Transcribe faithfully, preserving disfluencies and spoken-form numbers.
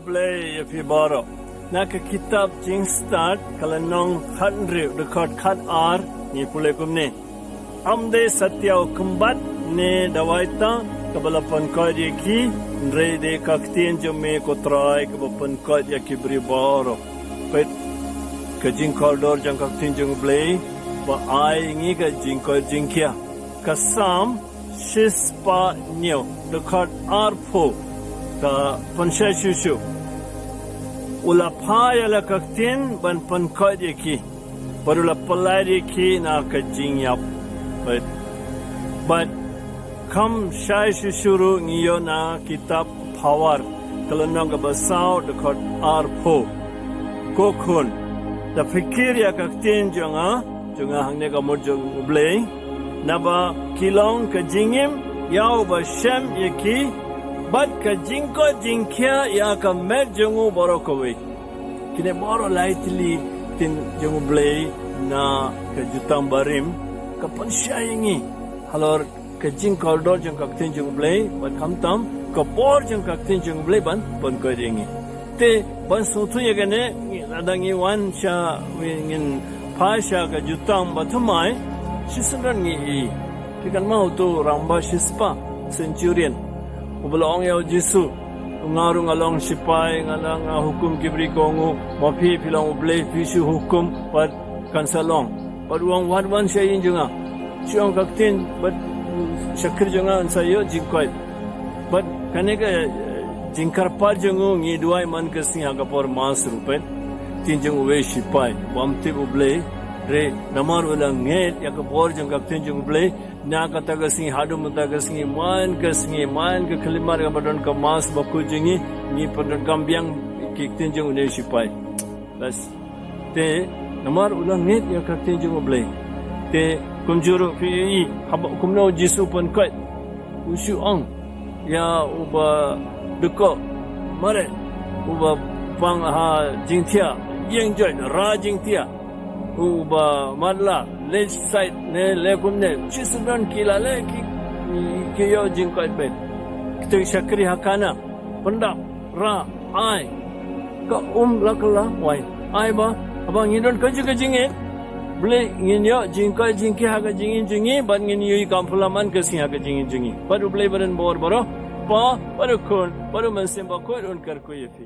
Blei ïa phi baroh. Na ka kitab Jingstad ka lynnong khathynriew dkhot khatar ngi pule kumne. Ym dei satia u kymbat ne dawai ta kaba la pynkoit ïa ki, hynrei dei ka ktien jong me ko Trai kaba pynkoit ïa ki briew baroh. Peit ka jingkordor jong ka ktien jong U Blei ba ai ngi ka jingkoit jingkhia. Ka Salm shispah hynñiew dkhot arphew ka pynshai shuh shuh. U la phah ïa la ka ktien ban pynkoit ïa ki bad u la pyllait ïa ki na ka jingïap. Bad, bad kham shai shuh shuh ruh ngi ïoh na kitab Phawar ka lynnong kaba saw dkhot arphew. Ko khun, da phikir ïa ka ktien jong nga, jong nga hangne ka mut jong U Blei, naba ki long ka jingim ïa uba shem ïa ki, bad ka jingkoit jingkhia ïa ka met jong u baroh kawei. Kine baroh lai tylli ktien jong U Blei na ka Jutang Barim ka pynshai ïa ngi halor ka jingkordor jong ka ktien jong U Blei bad khamtam ka bor jong ka ktien jong U Blei ban pynkoit ïa ngi. Te ban sngewthuh ïa kane, ngi, lada ngi wan sha, ngi, ngin phai sha ka Jutang Bathymmai, shisyndon ngi i. Te kan ma uto u rangbah shispah, centurion, uba la ong ïa U Jisu, nga ruh nga long shipai, nga la, nga hukum ki briew, ko ong u, ma phi, phi long U Blei, phi shu hukum bad kan sa long. Bad u ong, wat wan sha ïing jong nga, shu ong ka ktien bad shakri jong nga yn sa ïoh jingkoit. Bad kane ka, eh, jingkyrpad jong u ngi duwai man ka sngi ha ka por Mass ruh, peit. Ktien jong uwei u shipai bym tip U Blei, hynrei namar u la ngeit ïa ka bor jong ka ktien jong U Blei, na kata ka sngi haduh mynta ka sngi, man ka sngi, man ka khyllipmat kaba don ka Mass bakhuid jong ngi, ngi pyndonkam biang ki ktien jong une u shipai. Bas. Te namar u la ngeit ïa ka ktien jong U Blei. Te kumjuh ruh phi i, haba kumno U Jisu u pynkoit? U shu ong ïa uba dkoh mareh, uba pang ha jingthiah, ïeng joit, rah jingthiah, uba matlah, leit sait ne leh kumne, shisyndon ki la leh, ki, ki ïoh jingkoit beit. Kita ki shakri ha Kana, pyndap, rah, ai. Ka um la kylla wine. Ai ba, haba ngi don kajuh ka jingngeit, U Blei, ngin ïoh jingkoit jingkhia ha ka jingim jong ngi, bad ngin ïohi kam phylla man ka sngi ha ka jingim jong ngi. Bad U Blei ba don bor baroh, Kpa, bad U Khun, bad U Mynsiem Bakhuid un kyrkhu ïa phi.